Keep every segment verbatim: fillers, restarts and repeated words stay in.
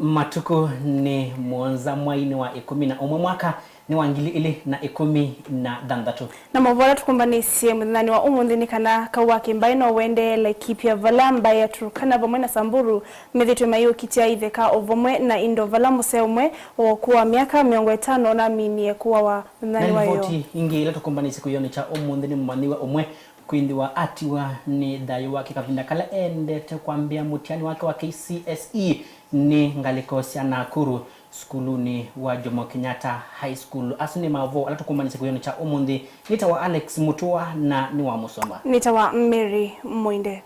Matukũ nĩ mũonza mweinĩ wa ĩkũmi na ũmwe, mwaka nĩ wa ngili ilĩ na ĩkũmi na thanthatũ. Na maũvoo ala tũkũmbanĩsye mũthenyanĩ wa ũmũnthĩ nĩ kana kaũ wa kĩmbaĩ no ũendee Laikipia, vala mbaĩ ya Turkana vamwe na Samburu methĩĩtwe mayĩũkitĩa itheka o vamwe na indo, vala mũseo ũmwe wa ũkũũ wa myaka mĩongo ĩtano naminie kũawa mũthenyanĩ wa ĩyoo. Na livoti ingĩ ila tũkũmbanĩsye kĩwĩonĩ kya ũmũnthĩ nĩ mũmanyĩw'a ũmwe kwĩthĩwa atiwa nĩ thayũ wake kavinda kala eendete kwambĩa mũtiani wake wa K C S E nĩ ngalĩko sya Nakuru, sukulunĩ wa Jomo Kenyatta High School. Asu nĩ maũvoo ala tũkũmbanĩsye kĩwĩonĩ kya ũmũnthĩ. Nĩtawa Alex Mutua na nĩ wa mũsoma. Nĩtawa Mary Mwinde.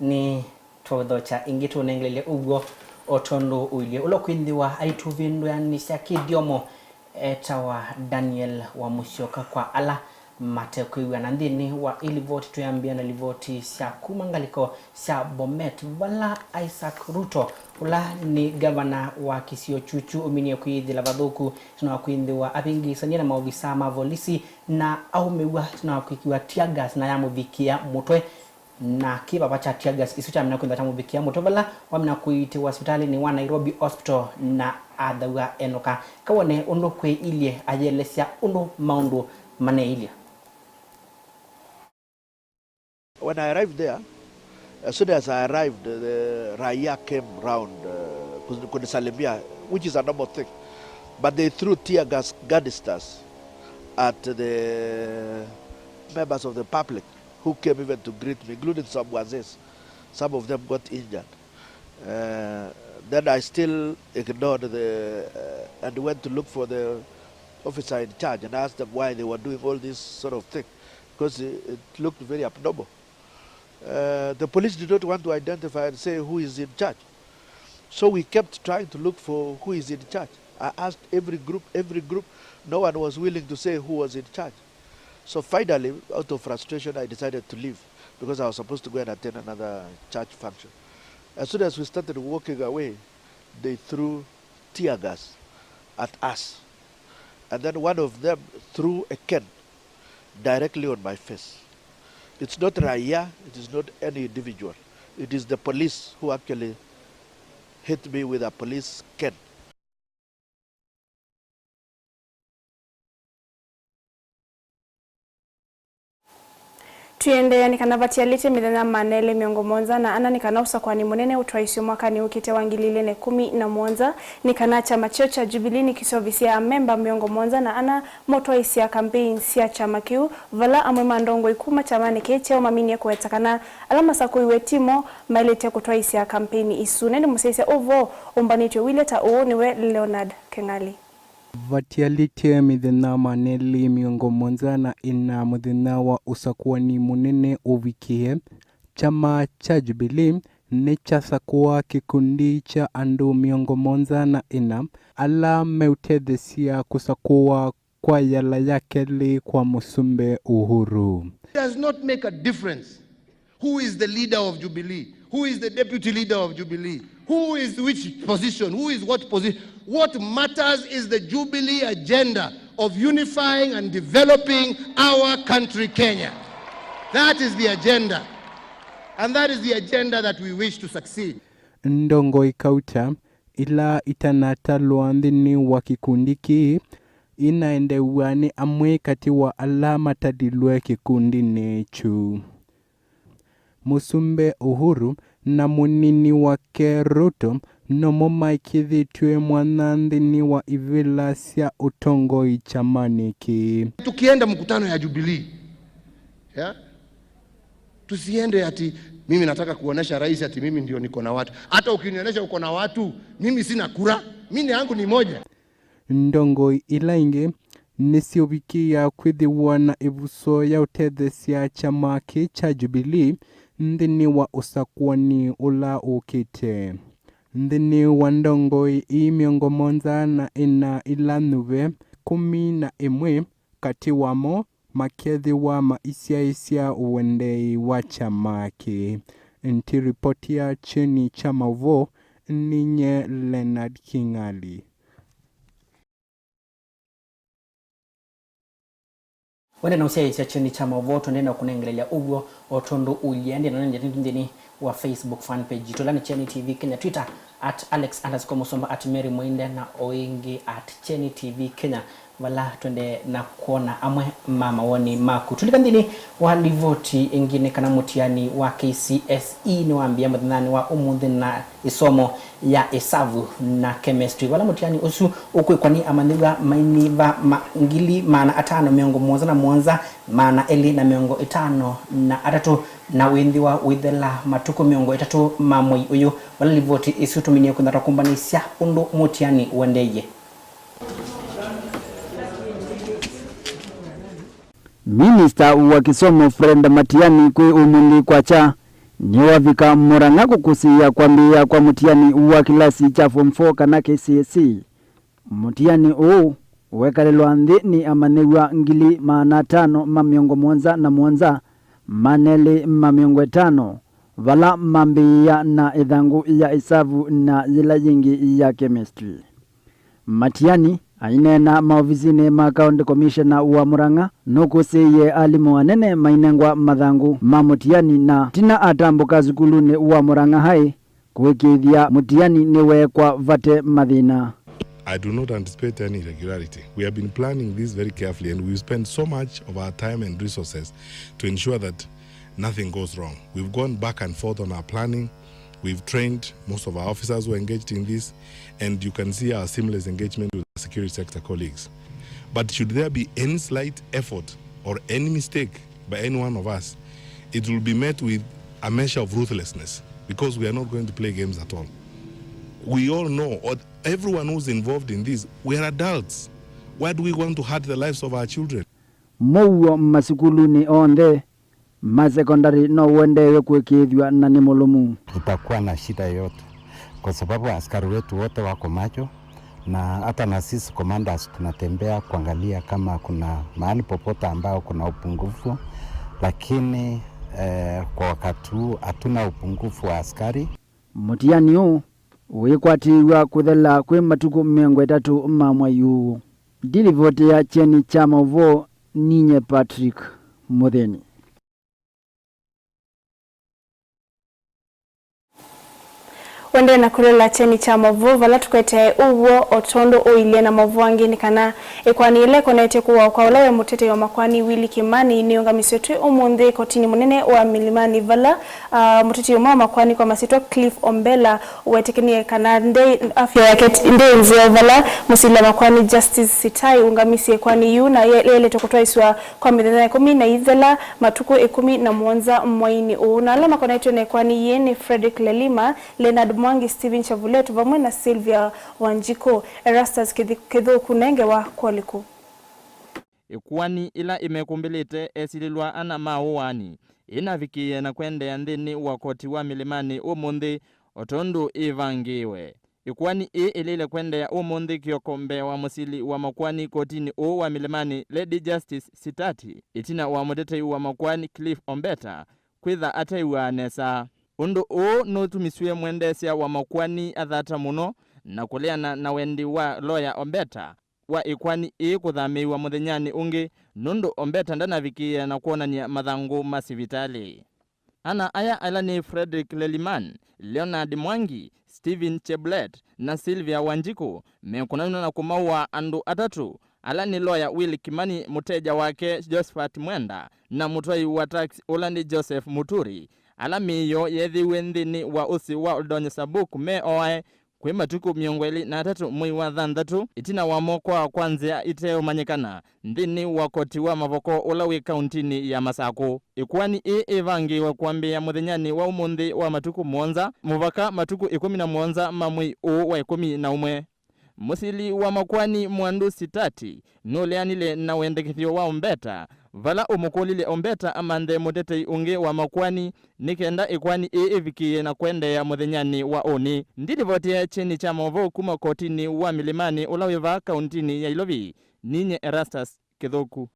Nĩ twaũthokya ĩngĩ tũũnengelelye ũw'o o tondũ ũilyĩ. Ũla ũkwĩthĩwa aitũvĩndũanĩsya kĩthyomo etawa Daniel wa Mũsyoka, kwa ala matekwĩw'ana. Nthĩnĩ wa ĩ livoti, twĩambĩa na livoti sya kuma ngalĩko sya Bomet, vala Isaac Ruto, ũla nĩ ngavana wa kĩsio kyukyu, ũminie kwĩyĩthĩla vathũku ĩtina wa kwĩthĩwa avĩngĩĩsanie na maovisa ma volisi na aũmĩw'a ĩtina wa kwĩkĩwa tear gas na yamũvikĩa mũtwe. Na kĩvava kya tear gas ĩsu kyamina kwĩthĩwa kyamũvikĩa mũtwe, vala wamina kũiitĩwa sivitalĩnĩ wa Nairobi Hospital na athaw'a enũka. Kawone ũndũ kwĩilye ayĩelesya ũndũ maũndũ maneilye. When I arrived there, as soon as I arrived, the raia came round, uh, kuni-, kunisalimia, which is a normal thing. But they threw tear gas canisters at the members of the public who came even to greet me, including some wazees. Some of them got injured. Uh, then I still ignored the, uh, and went to look for the officer in charge and asked them why they were doing all this sort of thing, because it, it looked very abnormal. Uh, the police did not want to identify and say who is in charge. So we kept trying to look for who is in charge. I asked every group, every group. No one was willing to say who was in charge. So finally, out of frustration, I decided to leave because I was supposed to go and attend another church function. As soon as we started walking away, they threw tear gas at us. And then one of them threw a can directly on my face. It's not raia, it is not any individual. It is the police who actually hit me with a police can. Tũiendeea, nĩ kana vatialĩtye mĩthenya maana elĩ mĩongo mũonza na ana nĩ kana ũsakũani mũnene ũtwaĩswe mwakanĩ ũkĩte wa ngili ilĩ na ĩkũmi na mũonza, nĩ kana kyama kyoo kya Jubilee nĩkĩseũvĩsye amemba mĩongo mũonza na ana motwaĩsya kambeini sya kyama kĩu, vala amwe ma ndongoi kuma kyamanĩ kĩĩ kyeũ maminie kũweta kana ala masakũiwe timo maĩlĩte kũtwaĩsya kambeini isu. Nĩndĩmũsyaĩĩsya ũvoo ũmbanĩtw'e ũilye ta ũũ nĩwe Leonard Keng'ali. Vatialĩtye mĩthenya maana elĩ mĩongo mũonza na ĩna mũthenya wa ũsakũani mũnene ũvikĩe, kyama kya Jubilee nĩkyasakũa kĩkundi kya andũ mĩongo mũonza na ĩna ala meũtetheesya kũsakũa kwa yala ya kelĩ kwa Mũsumbĩ Uhuru. It does not make a difference who is the leader of Jubilee, who is the deputy leader of Jubilee, who is which position, who is what position. What matters is the Jubilee agenda of unifying and developing our country, Kenya. That is the agenda. And that is the agenda that we wish to succeed. Ndongoi kauta ila itanatalwa nthĩnĩ wa kĩkundi kĩĩ inaendeew'a nĩ amwe katĩ wa ala matalilwe kĩkundinĩ kyu. Mũsumbĩ Uhuru na mũnini wake Ruto nomo maĩkĩĩthĩtw'e mwanya nthĩnĩ wa ivĩla sya ũtongoi kyamanĩ kĩĩ. Tukienda mkutano ya Jubilee, yeah? Tusiende ati mimi nataka kuonesha rais ati mimi ndio niko na watu. Hata ukinionyesha uko na watu, mimi sina kura. Mimi yangu ni moja. Ndongoi ila ingĩ nĩsyũvikĩĩa kwĩthĩwa na ĩvuso ya ũtetheesya kyama kĩĩ kya Jubilee nthĩnĩ wa ũsakũani ũla ũkĩte. Nthĩnĩ wa ndongoi ii mĩongo mũonza na ĩna ila nyuve, ĩkũmi na ĩmwe katĩ wamo makeethĩwa maisyaĩĩsya ũendei wa kyama kĩĩ. Nĩ ripoti ya kyeni kya maũvoo ninye Leonard King'ali. Wende na ũsyaĩĩsya kyeni kya maũvoo, twende na kũnengelelya ũw'o o tondũ ũilyĩ. Ende na nende nthĩnĩ wa Facebook fan page yitũ, ĩla nĩ Kyeni T V Kenya, Twitter at Alex underscore Musomba, at Mary Mwinde, na o ĩngĩ at Kyeni T V Kenya, vala twende na kwona amwe ma mawoni maku. Tũlika nthĩnĩ wa livoti ĩngĩ nĩ kana mũtiani wa K C S E nĩwambĩĩa mũthenyanĩ wa ũmũnthĩ na ĩsomo ya ĩsavu na chemistry, vala mũtiani ũsu ũkwĩkwa nĩ amanyĩw'a mainyiva ma ngili maana atano mĩongo mũonza na mũonza, maana elĩ na mĩongo ĩtano na atatũ, na wĩnthĩwa wĩthela matukũ mĩongo ĩtatũ ma mwei ũyũ, vala livoti ĩsu tũminie kwĩthwa tũkũmbanĩsya ũndũ mũtiani ũendeeie. Minista wa kĩsomo Fred Matiang'i kwĩ ũmũnthĩ kwakya nĩwavika Murang'a kũkũsĩĩa kwambĩĩa kwa mũtiani wa kĩlasi kya form four kana K C S E. Mũtiani ũũ wekalĩlwa nthĩ nĩ amanyĩw'a ngili maana atano ma mĩongo mũonza na mũonza, maana elĩ ma mĩongo ĩtano, vala mambĩĩa na ĩthangũ ya ĩsavu na yĩla yĩngĩ ya chemistry. Matiang'i aineena maovisinĩ ma County Commissioner wa Murang'a, nũkũsĩĩie alimũ anene mainengwa mathangũ ma mũtiani na tina atambũka sukulunĩ wa Murang'a High kũĩkĩĩthya mũtiani nĩweekwa vate mathĩna. I do not anticipate any irregularity. We have been planning this very carefully and we spend so much of our time and resources to ensure that nothing goes wrong. We've gone back and forth on our planning. We've trained most of our officers who are engaged in this, and you can see our seamless engagement with our security sector colleagues. But should there be any slight effort or any mistake by any one of us, it will be met with a measure of ruthlessness, because we are not going to play games at all. We all know, or everyone who's involved in this, we are adults. Why do we want to hurt the lives of our children? Mũuo masukulunĩ onthe ma sekondari no ũendeew'e kũĩkĩĩthw'a na nĩ mũlũmu. Tutakuwa na shida yote kwa sababu askari wetu wote wako macho, na hata na sisi commanders tunatembea kuangalia kama kuna mahali popote ambao kuna upungufu, lakini eh, kwa wakati huu hatuna upungufu wa askari. Mũtiani ũũ wĩkwatĩĩw'a kũthela kwĩ matukũ mĩongo ĩtatũ ma mwai ũũ. Ndilivoti ya kyeni kya maũvoo, ninye Patrick Mũthĩni. Wendee na kũlola kyeni kya maũvoo vala tũkwetee ũw'o o tondũ ũilye na maũvoo angĩ nĩ kana ĩkoani ĩla ĩkonetye kũawa kwa ũla we mũtetei wa makoani Willy Kimani nĩyũngamisye twĩ ũmũnthĩ kotinĩ mũnene wa Milimani vala, ah, mũtetei ũmwe wa makoani kwa masyĩtwa Cliff Ombela ũwetĩkĩnie kana nde, afya yake ndĩ nzeo vala mũsili wa makoani Justice Sitai ũngamisye ĩkoani yĩu na ye-, yeletwe kũtwaĩswa kwa mĩthenya ĩkũmi na ĩthela, matukũ ĩkũmi na mũonza mwainĩ ũũ. Na ala makonetw'e na ĩkoani yĩĩ nĩ Fredrick Lelima, Leonard Mwangi, Stephen Chebulet vamwe na Sylvia Wanjiku. Erastus Kithi-, Kithuku, nenge wa kwoliku. Ĩkoani ĩla ĩmekũmbĩlĩte esilĩlwa ana ma ũaani ĩnavikĩie na kwendeea nthĩnĩ wa koti wa Milimani ũmũnthĩ o tondũ ĩvangĩĩwe. Ĩkoani ĩĩ ĩleile kwendeea ũmũnthĩ kĩoko mbee wa mũsili wa makoani kotinĩ ũũ wa Milimani, Lady Justice Sitati, ĩtina wa mũtetei wa makoani Cliff Ombeta kwĩtha atew'aa nesa. Ũndũ ũũ nũtumisw'e mwendeesya wa makoani athata mũno na kũleana na wendi wa loya Ombeta wa ĩkoani ĩĩ kũthamĩĩw'a mũthenyanĩ ũngĩ nũndũ Ombeta ndanavikĩĩa na kwonany'a mathangũ ma sivitalĩ. Ana aya ala nĩ Fredrick Leliman, Leonard Mwangi, Stephen Cheblet, na Sylvia Wanjiku mekũnanw'a na kũmaũa andũ atatũ ala nĩ loya Willy Kimani, mũteja wake Josephat Mwenda, na mũtwai wa taxi ũla nĩ Joseph Muturi, ala mĩĩ yoo yeethĩiwe nthĩnĩ wa ũsĩ wa Oldonyo Sabuk me oae kwĩ matukũ mĩongo ĩlĩ na atatũ mwei wa thanthatũ, ĩtina wamo kwaa kwa nzĩa iteũmanyĩkana nthĩnĩ wa koti wa mavoko ũla wĩ kauntinĩ ya Masakũ. Ĩkoani ĩĩ ĩvangĩĩwe kwambĩĩa mũthenyanĩ wa ũmũnthĩ wa matukũ mũonza mũvaka matukũ ĩkũmi na mũonza ma mwei ũũ wa ĩkũmi na ũmwe. Mũsili wa makoani Mwandu Sitati nũleanile na wendekethyo wa Ombeta, vala ũmũkũlilye Ombeta amanthe mũtetei ũngĩ wa makoani nĩ kenda ĩkoani ĩĩ ĩvikĩĩe na kwendeea mũthenyanĩ wa ũnĩ. Ndilivoti ya kyeni kya maũvoo kuma kotinĩ wa Milimani ũla wĩ vaa kauntinĩ ya Ilovi, ninye Erastus Kĩthũku.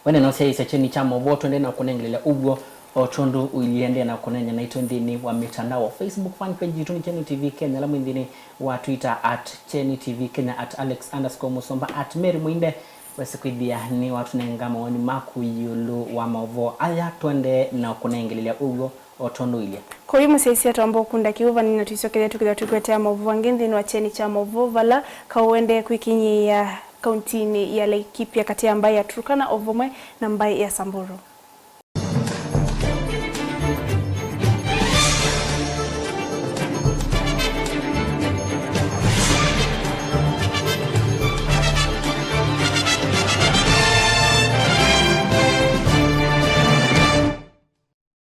Wene na ũsyaĩĩsya kyeni kya maũvoo, twende na kũnengelelya ũw'o O tondũ ũilyĩ, endeea na kũneeny'a naitũ nthĩnĩ wa mĩtandao. Facebook fan page yitũ nĩ Kyeni T V Kenya, ala mwĩ nthĩnĩ wa Twitter at Kyeni T V Kenya, at Alex underscore Musomba, at Mary Mũinde. Wese kwĩthĩa nĩwatũnenga mawoni maku ĩũlũ wa maũvoo aya. Tũendee na kũnengelelya ũw'o o tondũ ũilyĩ. Kũu mũsyaĩĩsya twamba ũkunda kĩu vanini na tũisyokethya tũkĩthwa tũkũetea maũvoo angĩ nthĩnĩ wa kyeni kya maũvoo, vala kaũ ũendee kwĩkinyĩĩa kauntinĩ ya Laikipia katĩ ya mbaĩ ya Turkana o vamwe na mbaĩ ya Samburu.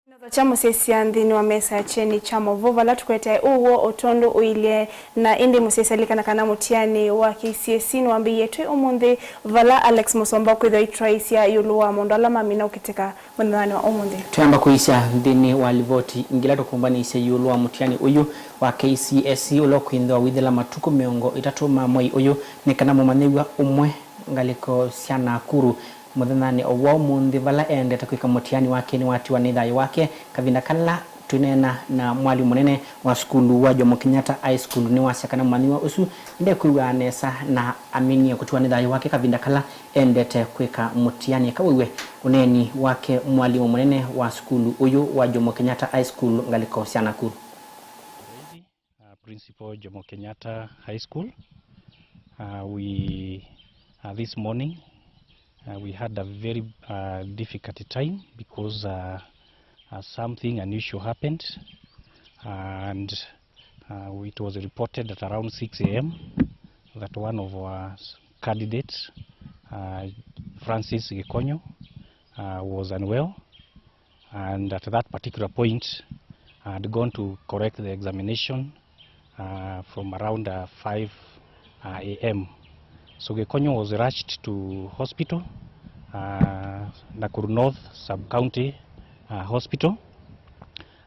Notho kya mũsyaĩĩsya nthĩnĩ wa mesa ya kyeni kya maũvoo, vala tũkũetea ũw'o o tondũ ũilyĩ. Na ĩndĩ mũsyaĩĩsya, lilikana kana mũtiani wa K C S E nĩwambĩĩe twĩ ũmũnthĩ, vala Alex Musomba ũkwĩthĩwa aitwaĩĩsya ĩũlũ wa maũndũ ala mamina ũkĩtĩka mũthenyanĩ wa ũmũnthĩ. Twĩamba kũisya nthĩnĩ wa livoti ĩngĩ ĩla tũkũmbanĩisye ĩũlũ wa mũtiani ũyũ wa K C S E, ũla ũkwĩthĩwa wĩthela matukũ mĩongo ĩtatũ ma mwei ũyũ, nĩ kana mũmanyĩw'a ũmwe ngalĩko sya Nakuru mũthenyanĩ o wa ũmũnthĩ, vala eendete kwĩka mũtiani wake nĩwatiwa nĩ thayũ wake, kavinda kala twĩneena na mwalimũ mũnene wa sukulu wa Jomo Kenyatta High School nĩwasya kana mũmanyĩw'a ũsu ndekwĩw'aa nesa na aminie kũtiwa nĩ thayũ wake kavinda kala endete kwĩka mũtiani. Eka wĩw'e ũneeni wake mwalimũ mũnene wa sukulu ũyũ wa Jomo Kenyatta High School ngalĩko sya Nakuru. Uh, Principal Jomo Kenyatta High School. Uh, we, uh, this morning, uh, we had a very, uh, difficult time because, uh, uh, something unusual happened, and, uh, it was reported at around six a m that one of our s-, candidates, uh, Francis Gikonyo, uh, was unwell. And at that particular point, I had gone to correct the examination, uh, from around, uh, five, uh, a m. So Gikonyo was rushed to hospital, uh, Nakuru North Sub-County, uh, Hospital,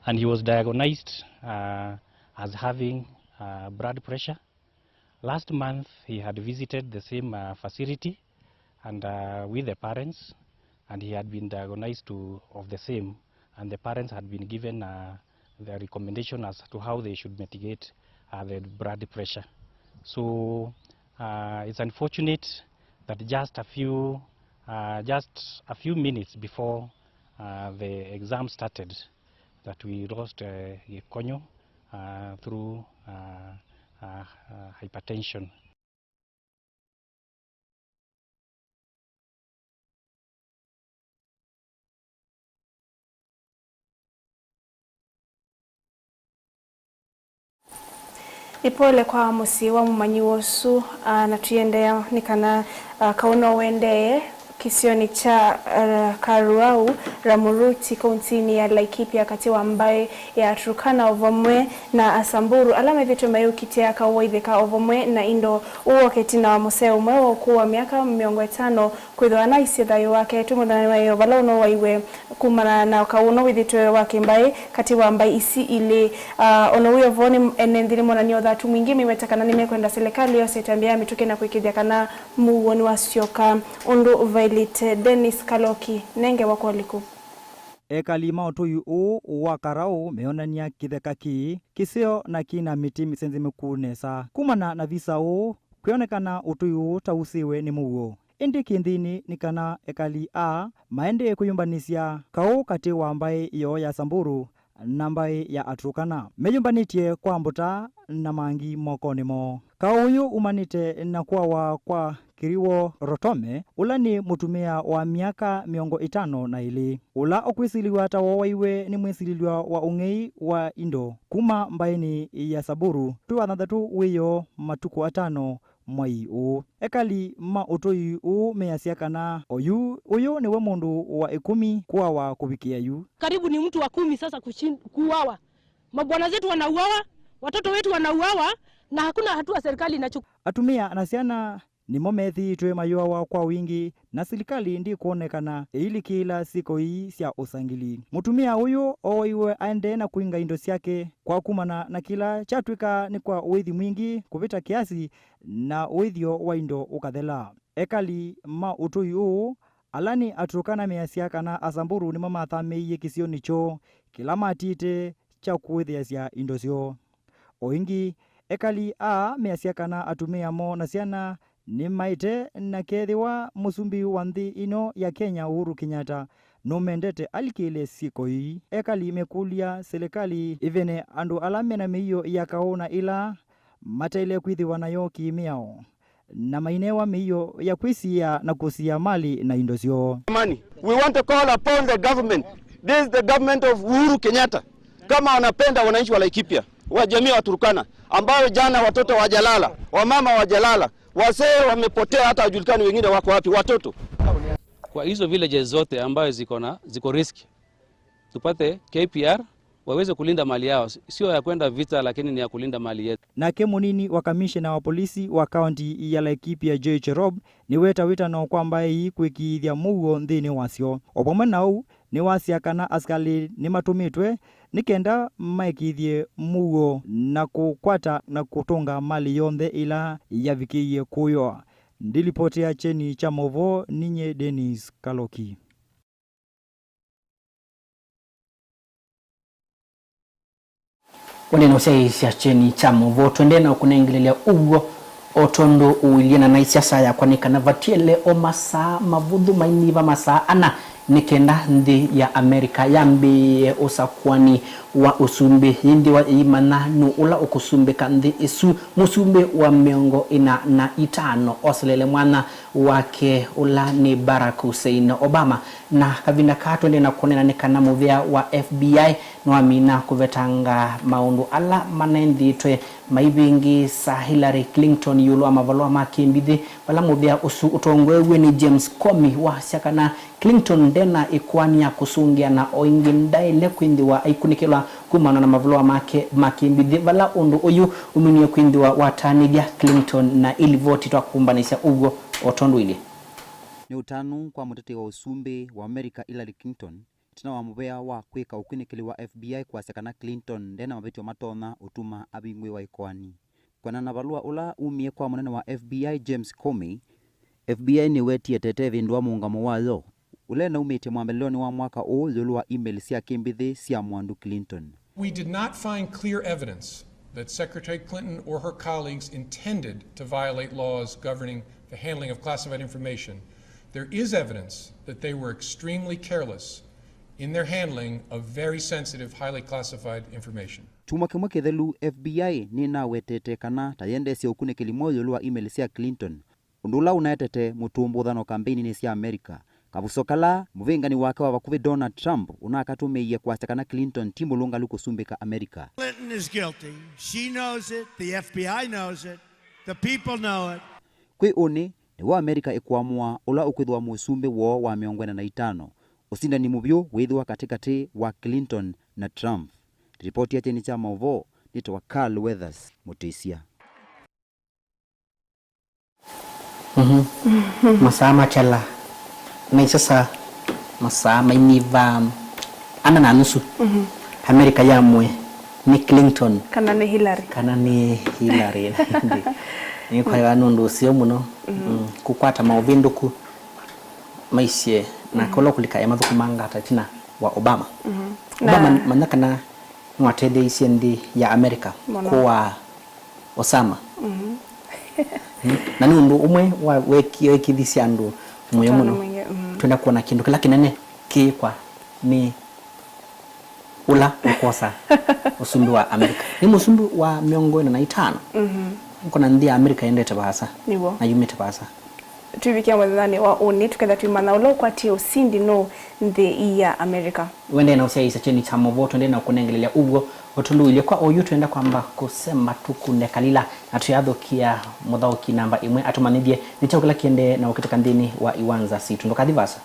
and he was diagnosed, uh, as having, uh, blood pressure. Last month, he had visited the same, uh, facility and, uh, with the parents, and he had been diagnosed to, of the same, and the parents had been given, uh, the recommendation as to how they should mitigate, uh, the blood pressure. So, uh, it's unfortunate that just a few, uh, just a few minutes before, uh, the exam started, that we lost, uh, Gikonyo, uh, through, uh, uh, uh, hypertension. Nĩ pole kwa mũsyĩ wa mũmanyĩw'a ũsu, ah, na tũiendeea nĩ kana, ah, kaũ no ũendee kĩsionĩ kya, ah, Karuau, Ramuruti, kauntinĩ ya Laikipia, katĩ wa mbaĩ ya Turkana o vamwe na Asamburu, ala methĩĩtwe mayĩũkitĩa kaũ waitheka o vamwe na indo. Ũũ woka ĩtina wa mũsee ũmwe wa ũkũũ wa myaka mĩongo ĩtano kwĩthĩwa anaisye thayũ wake twĩ mũthenyanĩ wa ĩoo, vala ũno waiwe kumana na kaũ ũno wĩthĩtwe wa kĩmbaĩ katĩ wa mbaĩ isi ilĩ. Ah, o na wĩ o vo, nĩ ene nthĩ nĩmonanie ũthatu mwingĩ meiweta kana nĩmekwenda silikalĩ yose ĩtambya ya mĩtũkĩ na kũĩkĩĩthya kana mũuo nĩwasyoka ũndũ vaĩlĩte. Dennis Kaloki, nenge wako liku. Ekali ma ũtũi ũũ wa Karaũ meonany'a kĩtheka kĩ kĩseo na kĩ na mĩtĩ mĩsenze mĩkũũ nesa. Kumana na visa ũũ, kwĩonekana ũtũi ũũ ta ũsĩwe nĩ mũuo. Ĩndĩ kĩnthĩnĩ nĩ kana ekali aa maendee kwĩyũmbanĩsya kaũ katĩ wa mbaĩ yoo ya Samburu na mbaĩ ya Aturkana, meyũmbanĩtye kwa mbũta na mangi mokonĩ moo. Kaũ ũyũ umanĩte na kũawa kwa Kiriwo Rotome, ũla nĩ mũtumĩa wa myaka mĩongo ĩtano na ĩlĩ, ũla ũkwĩsilĩlw'a ta wooaiwe nĩ mwĩsilĩlw'a wa ũng'ei wa indo kuma mbaĩnĩ ya Samburu twĩ wa thanthatũ wĩoo matukũ atano mwai ũũ. Ekali ma ũtũi ũũ measya kana oyu ũyũ nĩwe mũndũ wa ĩkũmi kũawa kũvikĩa yu. Karibu ni mtu wa kumi sasa kushin-, kuuawa. Mabwana zetu wanauawa, watoto wetu wanauawa, na hakuna hatua serikali inachukua. Atumĩa na syana nĩmo methĩĩtwe mayũawa kwa wingĩ, na silikalĩ ndĩkwonekana ĩilikĩĩla syĩko ii sya ũsangĩli. Mũtumĩa ũyũ ooiwe aendee na kũinga indo syake kwa kumana na kĩla kyatw'ĩka nĩ kwa ũĩthi mwingĩ kũvĩta kĩasi na ũĩthyo wa indo ũkathela. Ekali ma ũtũi ũũ Ala nĩ Aturkana measya kana Asamburu nĩmo mathamĩĩie kĩsionĩ kyoo kĩla matiĩte kya kũĩthĩasya indo syoo. O ĩngĩ, ekali aa measya kana atumĩa moo na syana nĩmaĩte, na kethĩwa mũsumbĩ wa nthĩ ĩno ya Kenya, Uhuru Kenyatta, nũmendete alikĩle syĩko ii, ekali mekũlya silikalĩ ĩvene andũ ala mena mĩio ya kaũ na ĩla mataĩle kwĩthĩwa nayo kĩ-mĩao, na mainewa mĩio ya kwĩsiĩĩa na kũsiĩĩa mali na indo syoo. Amani. We want to call upon the government. This is the government of Uhuru Kenyatta. Kama wanapenda wananchi wa Laikipia, wa jamii wa Turkana, ambayo jana watoto wajalala, wamama wajalala, wazee wamepotea, hata hawajulikani wengine wako wapi, watoto. Kwa hizo villages zote ambayo ziko na, ziko risk, tupate K P R waweze kulinda mali yao, sio ya kwenda vita, lakini ni ya kulinda mali yetu. Nake mũnini wa kamishena wa polisi wa kaunti ya Laikipia, Joy Cherop, nĩweta wĩtano kwa mbaĩ ii kwĩkĩĩthya mũuo nthĩnĩ wasyo. O vamwe na ũu, nĩwasya kana asikalĩ nĩmatũmĩtwe nĩ kenda maĩkĩĩthye mũuo na kũkwata na kũtũnga mali yonthe ĩla yavikĩie kũywa. Ndilipotĩa kyeni kya maũvoo, ninyie Dennis Kaloki. Wende na ũsyaĩĩsya kyeni kya maũvoo, twendee na ũkũnengelelya ũw'o o tondũ ũilyĩ na naisya saa yakwa nĩ kana vatiele o masaa mavũthũ mainyiva masaa ana nĩ kenda nthĩ ya Amerika yambĩĩe ũsakũani wa ũsumbĩ, yĩthĩwa ĩimanya nũũ ũla ũkũsumbĩka nthĩ ĩsu, mũsumbĩ wa mĩongo ĩna na itano oselele mwana wake ũla nĩ Barack Hussein Obama. Na kavinda kaa twendee na kũneena nĩ kana mũvĩa wa F B I nĩwamina kũvetanga maũndũ ala manenthĩtwe maivĩngĩĩsa Hillary Clinton ĩũlũ wa mavalũa ma kĩmbithĩ, vala mũvĩa ũsu ũtongoew'e nĩ James Comey wasya kana Clinton ndena ĩkoani ya kũsũngĩa na o ĩngĩ ndaĩle kwĩthĩwa aikunĩkĩlwa kumana na mavalũa make ma kĩmbithĩ, vala ũndũ ũyũ ũminie kwĩthĩwa watanĩthya Clinton na ilivoti twa kũmbanĩsya ũw'o o tondũ ilĩ. Nĩ ũtanu kwa mũtetei wa ũsumbĩ wa Amerika Hillary Clinton, ĩtina wa mũvea wa kwĩka ũkunĩkĩli wa F B I kwasya kana Clinton ndena mavĩtyo matonya ũtuma avingũĩwa ĩkoani. Kwĩanana na valũa ũla umie kwa mũnene wa F B I James Comey, F B I nĩwetie tete ĩvĩndũa mũũngamo wayo ũla ĩnaumĩtye mwambĩlĩlonĩ wa mwaka ũũ ĩũlũ wa email sya kĩmbithĩ sya mwandu Clinton. We did not find clear evidence that Secretary Clinton or her colleagues intended to violate laws governing the handling of classified information. There is evidence that they were extremely careless in their handling of very sensitive, highly classified information. Kyumwa kĩmwe kĩthelu, F B I nĩnawetete kana ta yendeesye ũkunĩkĩli mweũ ĩũlũ wa email sya Clinton, ũndũ ũla ũnaetete mũtũmbũthano kambeini-nĩ sya Amerika, kavuso kala mũvĩngani wake wa vakuvĩ Donald Trump ũnakatũmĩie kwasya kana Clinton ti mũlũngalu kũsumbĩka Amerika. Clinton is guilty. She knows it. The F B I knows it. The people know it. Kwĩ ũnĩ, nĩw'o Amerika ĩkũamũa ũla ũkwĩthĩwa mũsumbĩ woo wa mĩongo ĩna na itano. Ũsindani mũvyũ wĩthĩwa katĩkatĩ wa Clinton na Trump. Ripoti ya kyeni kya maũvoo nĩtawa Carl Weathers Mũtĩsya. Mhm. Masaa makyala. Na isasa masaa mainyiva ana na nusu. Mhm. Amerika yamwe nĩ Clinton. Kana nĩ Hillary. Kana nĩ Hillary. Nĩkwaĩwa nũndũ ũseo mũno. Mhm. Mm. Kũkwata maũvĩndũku maisye na kũla kũlika emathũkũmanga ata ĩtina wa Obama. Mhm. Obama, na manya kana nĩwatetheeisye nthĩ ya Amerika kũaa Osama. Mhm. Mm. Na nĩ ũndũ ũmwe wa weki-, wekĩthisye andũ mũyo mũno. Mhm. Twenda kuona kĩndũ kĩla kĩnene kĩĩkwa nĩ ũla ũkwosa ũsumbĩ wa Amerika. Nĩ mũsumbĩ wa mĩongo ĩna na itano. Mhm. Ũkona nthĩ ya Amerika yendete vaasa. Nĩw'o. Na yumĩte vaasa. Tũivikia mũthenyanĩ wa ũnĩ, tũketha twĩmanya ũla ũkwatie ũsindi nũũ nthĩ ya Amerika. Wendee na ũsyaĩĩsya kyeni kya maũvoo, twendee na ũkũnengelelya ũw'o ũtũlũĩlye kwa oyu. Twenda kwamba kũsemba tũkunde kalila na tũyathũkĩa mũthaũki namba ĩmwe atũmanyĩthye nĩ kyaũ kĩla kĩendee na ũkĩtĩka nthĩnĩ wa iwanza sitũ. Ndũkathi vaasa.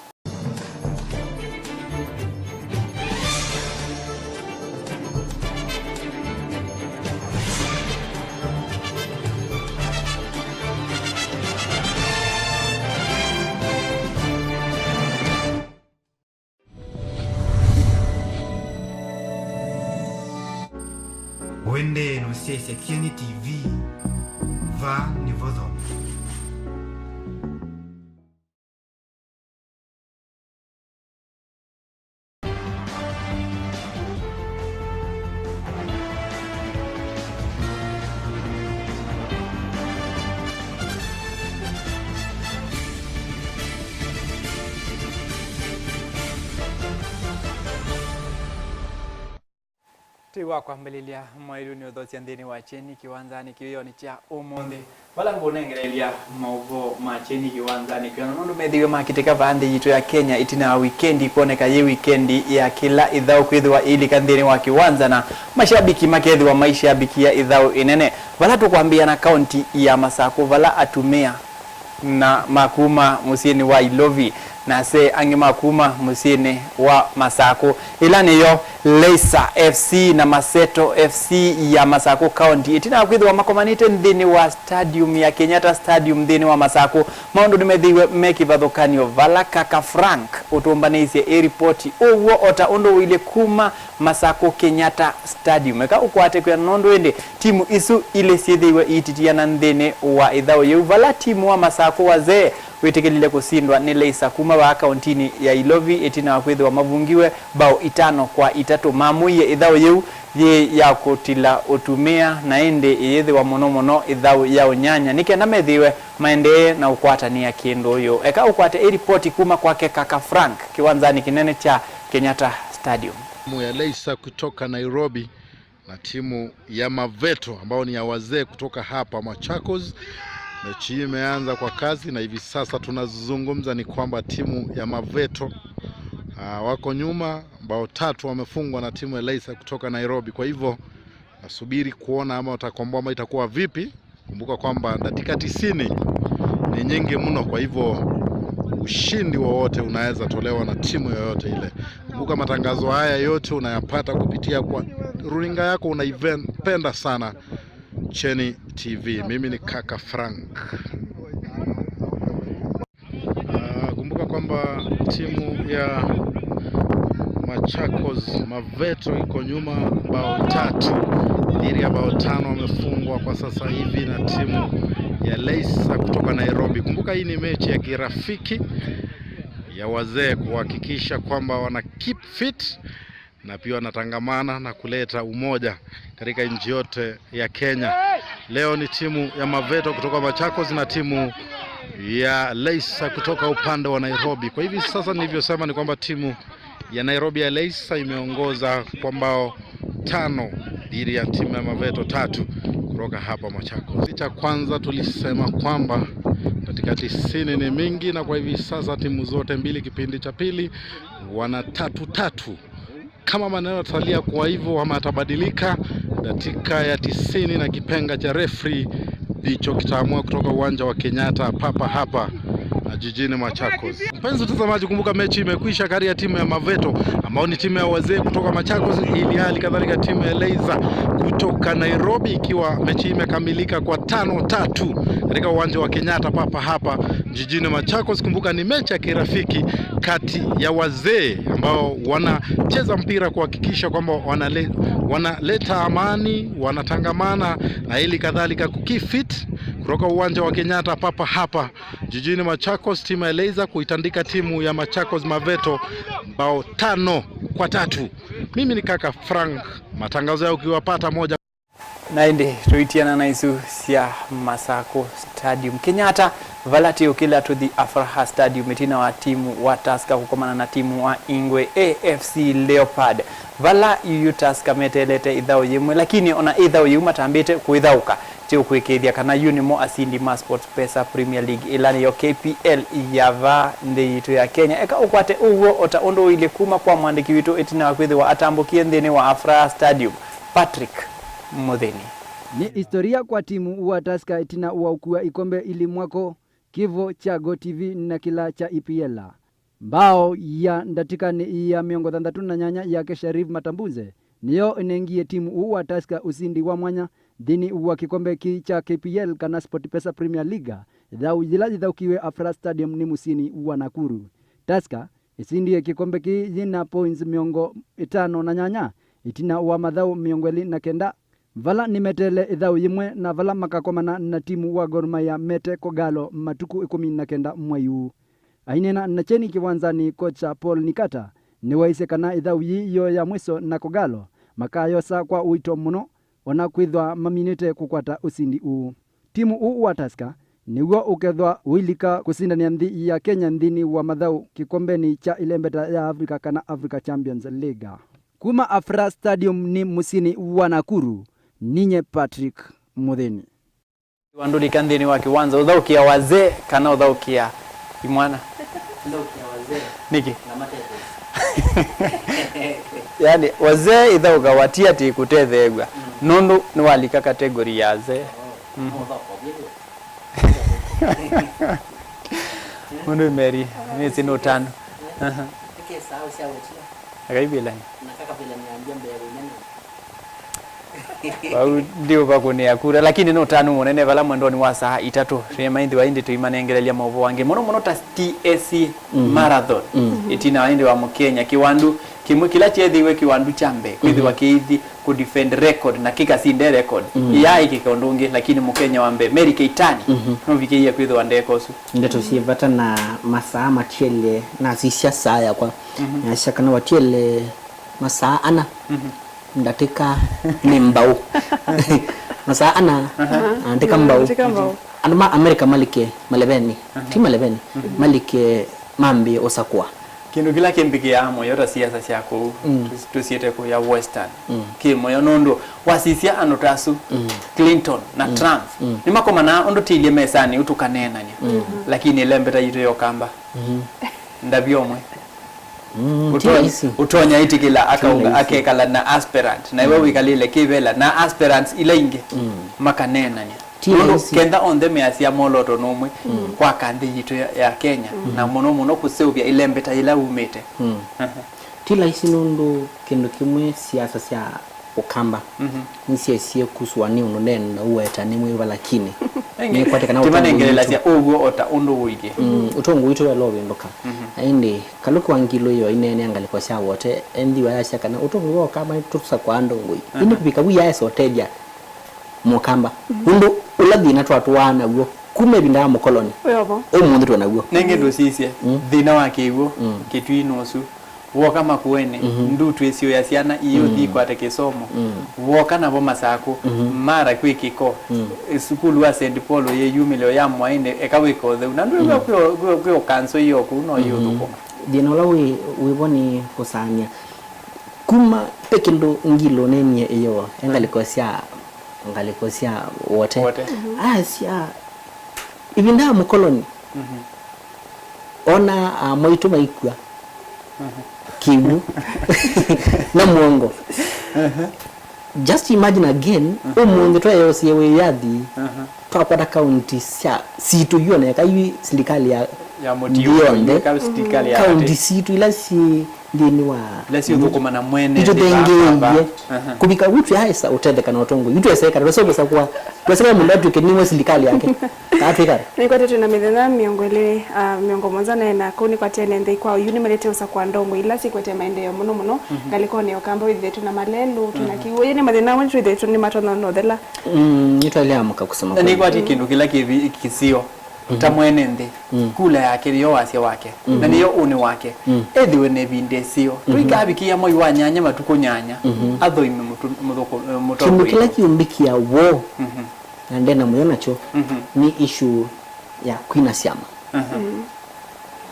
Wendee na ũsyaĩĩsya Kyeni T V, vaa nĩvo thome. Wa kwambĩlĩlya maĩlu nĩ ũthosya nthĩnĩ wa kyeni kĩwanzanĩ kĩwĩonĩ kya ũmũnthĩ, vala ngũnengereelya maũvoo ma kyeni kĩwanzanĩ kĩwĩonĩ nũndũ methĩiwe makitĩka vaa nthĩ yitũ ya Kenya ĩtina wa wikendi kwoneka yĩ wikendi ya kĩla ĩthaũ kwĩthĩwa ĩilika nthĩnĩ wa kĩwanza na mashabiki makethĩwa maishabikia ĩthaũ ĩnene. Vala tũkwambĩĩa na kaunti ya Masakũ, vala atumĩa na ma kuma mũsyĩnĩ wa Ilovi, na asee angĩ ma kuma mũsyĩnĩ wa Masakũ, ĩla nĩyo Leisa F C na Maseto F C ya Masakũ County, ĩtina wa kwĩthĩwa makomanĩte nthĩnĩ wa stadium ya Kenyatta Stadium nthĩnĩ wa Masakũ. Maũndũ nĩmethĩiwe me kĩvathũkany'o, vala Kaka Frank ũtũmbanĩisye ĩ ripoti ũw'o o ta ũndũ ũilyĩ kuma Masakũ Kenyatta Stadium. Eka ũkwate kwĩana nũndũ ĩndĩ timu isu ilĩ syĩthĩiwe iititiana nthĩnĩ wa ĩthaũ yĩu, vala timu wa Masakũ Wazee wĩtĩkĩlile kũsindwa nĩ Leisa kuma vaa kauntinĩ ya Ilovi ĩtina wa kwĩthĩwa mavungiwe mbao itano kwa itatũ. Maamũie ĩthaũ yĩu yĩ ya kũtila ũtumĩa, na ĩndĩ ĩyĩthĩwa mũno mũno ĩthaũ ya ũnyanya, nĩ kenda methĩwe maendee na ũkwatanĩa kĩndũ ũyũ. Eka ũkwate ĩ ripoti kuma kwake Kaka Frank kĩwanzanĩ kĩnene kya Kenyatta Stadium. Timu ya Leisa kutoka Nairobi na timu ya Maveto ambao ni ya wazee kutoka hapa Machakos. Mechi hii imeanza kwa kasi na hivi sasa tunazungumza ni kwamba timu ya Maveto, ah, wako nyuma, bao tatu wamefungwa na timu ya Leisa kutoka Nairobi. Kwa hivyo nasubiri kuona ama watakomboa ama itakuwa vipi. Kumbuka kwamba dakika tisini ni nyingi mno, kwa hivyo ushindi wowote unaweza tolewa na timu yoyote ile. Kumbuka matangazo haya yote unayapata kupitia kwa runinga yako unaipenda sana, Cheni T V. Mimi ni Kaka Frank. Ah, kumbuka kwamba timu ya Machakos Maveto iko nyuma bao tatu dhidi ya bao tano wamefungwa kwa sasa hivi na timu ya Leisa kutoka Nairobi. Kumbuka hii ni mechi ya kirafiki ya wazee kuhakikisha kwamba wana keep fit na pia wanatangamana na kuleta umoja katika nchi yote ya Kenya. Leo ni timu ya Maveto kutoka Machakos na timu ya Leisa kutoka upande wa Nairobi. Kwa hivi sasa nilivyosema ni kwamba timu ya Nairobi ya Leisa imeongoza kwa mbao tano dhidi ya timu ya Maveto tatu kutoka hapa Machakos. Cha kwanza tulisema kwamba katika tisini ni mingi, na kwa hivi sasa timu zote mbili kipindi cha pili wana tatu tatu. Kama maneno yatasalia kwa hivyo ama yatabadilika, dakika ya tisini na kipenga cha referee ndicho kitaamua kutoka uwanja wa Kenyatta papa hapa na jijini Machakos. Mpenzi mtazamaji, kumbuka mechi imekwisha kati ya timu ya Maveto ambao ni timu ya wazee kutoka Machakos, ili hali kadhalika timu ya Leisa kutoka Nairobi, ikiwa mechi hii imekamilika kwa tano tatu katika uwanja wa Kenyatta papa hapa jijini Machakos. Kumbuka ni mechi ya kirafiki kati ya wazee ambao wanacheza mpira kuhakikisha kwamba wanale, wanaleta amani, wanatangamana na ili kadhalika ku keep fit kutoka uwanja wa Kenyatta papa hapa jijini Machakos, timu ya Leisa kuitandika timu ya Machakos Maveto bao tano kwa tatu. Mimi ni Kaka Frank, matangazo yao ukiwapata moja. Na ĩndĩ tũitiana na isu sya Masakũ Stadium Kenyatta, vala tĩũkĩla tũthi Afraha Stadium ĩtina wa timu wa Tusker kũkomana na timu wa Ingwe A F C Leopard, vala yuyu Tusker meteelete ĩthaũ yĩmwe, lakini ona ĩthaũ yĩu matambĩte kũĩthaũka. Tĩũkwĩkĩĩthya kana yu nĩmo asindi ma SportPesa Premier League, ĩla nĩyo K P L ya vaa nthĩ yitũ ya Kenya. Eka ũkwate ũw'o o ta ũndũ ũilyĩ kuma kwa mwandĩki witũ ĩtina wa kwĩthĩwa atambũkie nthĩnĩ wa Afraha Stadium, Patrick Mũthĩni. Nĩ historia kwa timu wa Tusker ĩtina wa ũkua ikombe ili mwako, kĩvo kya GoTV na kĩla kya E P L. Mbao ya ndatĩkanĩ ya mĩongo thanthatũ na nyanya yake Sharif Matambunze nĩyo ĩnengie timu ũũ wa Tusker ũsindi wa mwanya nthĩnĩ wa kĩkombe kĩ kya K P L kana SportPesa Premier League, ĩthaũ yĩla yĩthaũkiwe Afraha Stadium nĩ mũsyĩnĩ wa Nakuru. Tusker ĩsindie kĩkombe kĩĩ yĩna points mĩongo ĩtano na nyanya ĩtina wa mathaũ mĩongo ĩlĩ na kenda, vala nĩmeteele ĩthaũ yĩmwe na vala makakomana na timu wa Gor Mahia mete Kogalo matukũ ĩkũmi na kenda mwei ũũ. Aineena na kyeni kĩwanzanĩ, kocha Paul Nikata nĩwaisye kana ĩthaũ yĩĩ yo ya mwĩso na Kogalo makayosa kwa ũito mũno, ona kwĩthwa maminĩte kũkwata ũsindi ũũ. Timu ũũ wa Tusker nĩw'o ũkethwa ũilika kũsindanĩa nthĩ ya Kenya nthĩnĩ wa mathaũ kĩkombenĩ kya ĩlembeta ya Africa kana Africa Champions League. Kuma Afraha Stadium nĩ mũsyĩnĩ wa Nakuru, ninye Patrick Mũthĩni. Wandũlika nthĩnĩ wa kĩwanza, ũthaũkĩa wazee kana ũthaũkĩa imwana? Ũthaũkĩa wazee. Nĩkĩ? Na matethesya. Yaani, wazee ithaũkawa ti atĩ kũtetheew'a, nũndũ nĩwalika category ya wazee. Mm. Mũndũ Mary, mĩsĩ nĩ ũtanu. Aha. Akaivĩlany'a. Vau ndiũvakũnĩa kura, lakini nĩ ũtanu mũnene vala mwendonĩ wa saa itatũ. Twĩmaĩthĩwa ĩndĩ tũimanengelelya maũvoo angĩ, mũno mũno ta T S C Marathon. Ĩtina wa ĩndĩ wa Mũkenya, kĩwandu kĩmwe kĩla kyeethĩiwe kĩwandu kya mbee kwĩthĩwa kĩithi kũ defend record na kĩkasinde record. Ĩyaa ĩkĩka ũndũ ũngĩ, lakini Mũkenya wa mbee, Mary Keitany, nũvikĩie kwĩthĩwa ndeeka ũsu. Ndeto syĩ vata na masaa matiele, nasisya saa yakwa. Nasya kana watiele masaa ana, ndatĩka nĩ mbau. Masaa ana, ndatĩka mbau. Ndatĩka mbau. Andũ ma America malike malevenĩ, ti malevenĩ, malike mambĩe ũsakũa. Kĩndũ kĩla kĩmbĩkĩaa mũyo ta siasa sya kũu, tũs-, tũsiĩte kũya Western, kĩ mũyo nũndũ wasisya andũ ta asu, Clinton na Trump, nĩmakomanaa ũndũ tĩilye mesanĩ ũtũkaneenany'a, lakini ĩlembeta yitũ ya Ũkamba, ndavya ũmwe. Mm, ti ũtonya, rahisi. Ũtonya ĩtĩkĩla ti akaunga, rahisi, akekala na aspirant, na iwe wĩkalĩle kĩvela na aspirants ila ingĩ, makaneenany'a. Ti nũndũ rahisi. Kenda onthe measya mwolooto nũmwe kwaka nthĩ yitũ ya, ya Kenya, na mũno mũno kũseũvya ĩlembeta yĩla umĩte. Aha. Ti rahisi nũndũ kĩndũ kĩmwe siasa sya Ũkamba. Nĩsyesie kuswa nĩ ũndũ nene na uweta nĩ mwĩva, lakini nĩkwatĩkana ũtongoi witũ. Ũguo o ta ũndũ ũilyĩ. Mm, ũtongoi witũ waĩle ũvĩndũka. Na ĩndĩ Kalũki wa Ngilũ yo ineenea ngalĩko sya Wote, endiwa yasya kana ũtongoi wa Ũkamba nĩtũsakwaa ndongoi. Ĩndĩ kũvika vu yaesa ũtethya Mũkamba. Ũndũ ũla thĩna twatũaa naw'o kuma ĩvinda ya mũkoloni, ũmũnthĩ twĩ naw'o. Nengĩ ndũsisye thĩna wa kĩw'ũ, kĩtwinĩ ũsu. Woka Makueni, ndu twĩsiũya syana iĩ ũthi ikwate kĩsomo. Woka navo Masakũ, Mara kwĩ kĩko. Sukulu wa Saint Paul ũyĩyumĩlya ũyamwaĩnĩ, eka wĩka ũtheu. Na ndwĩw'a kwĩ, kwĩ, kwĩ ũkanso iyo kũu no iũthũkũma. Thĩna ũla wĩ, wĩvo nĩ kũsaany'a. Kuma pe kĩndũ Ngilũ nenie ĩyo, e ngalĩko sya, ngalĩko sya Wote. Wote. Asya, ĩvinda ya mũkoloni, ona amwaitũ maikw'a kĩw'ũ na mũongo. Just imagine again, ũmũnthĩ tweyosie wĩyathi, twakwata kaunti sya, sitũ yu, ona eka yu silikalĩ ya, ya mũtiũ, nthĩ yonthe, eka silikalĩ ya kaunti katĩ, sitũ ila syĩ nthĩnĩ wa, ila siũthũkũma na mwene nthĩ, itũthengeeie. Kũvika vu tũyaesa ũtetheka na ũtongoi. Yu tweseka, twesa kũsakũa, tweseka mũndũ atw'ĩke nĩwe silikalĩ yake. Kaa twĩkale. Nĩkwatĩtwe na mĩthenya mĩongo ĩlĩ, ah, mĩongo mũonza na ĩna kũu nĩkwatene nthĩ kwa yu nĩmailĩte ũsakũa ndongoi ila sikwete maendeeo mũno mũno ngalĩkonĩ ya Ũkamba wĩthĩtwe na malelũ, twĩna kĩw'ũ. Ĩĩ nĩ mathĩna amwe nĩtwĩthĩtwe nĩmatonya ũnothela. Mm, nĩtwaĩle amũka kusema kweli. Na nĩkwati kĩndũ kĩla kĩvi-, kĩsio. Ta mwene nthĩ, kula yake nĩyo wasya wake, na nĩyo ũnĩ wake. Ethĩwe na ĩvinda ĩseo. Tũikavikĩa mwai wa nyanya, matukũ nyanya, athoime mũtu-, mũthũkũ-, eh, mũtongoi. Kĩndũ kĩla kĩũmbĩkĩa woo, na ndena mũyo nakyo, nĩ issue ya kwina syama. Na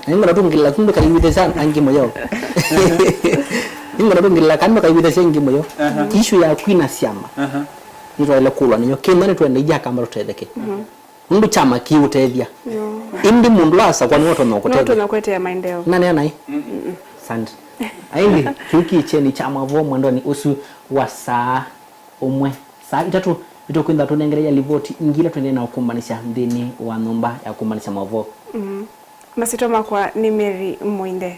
nĩngona tũngĩlĩla tu ndũkaiw'ĩthasya angĩ mũyo. Nĩngona tũngĩlĩla kana ndũkaiw'ĩthasya angĩ mũyo. Issue ya kwina syama. Nĩtwaĩle kũlwa nĩyo. Kĩmwe nĩtwenda ithyĩ Akamba tũtetheke. Nũndũ kyama kĩũtethya. Ĩndĩ mũndũ ũla asakwa nĩwe ũtonya kũtethya. Nĩwe ũtonya kũetea maendeeo. Nanea naĩ? Asante. Aĩndĩ, kĩu kĩ kyeni kya mavoo mwendonĩ ũsu wa saa ũmwe. Saa itatũ, nĩtũkwĩtha tũnengereia livoti ingĩ ila tũendee na ũkũmbanĩsya nthĩnĩ wa nyũmba ya kũmbanĩsya mavoo. Masyĩtwa makwa nĩ Mary Mũinde.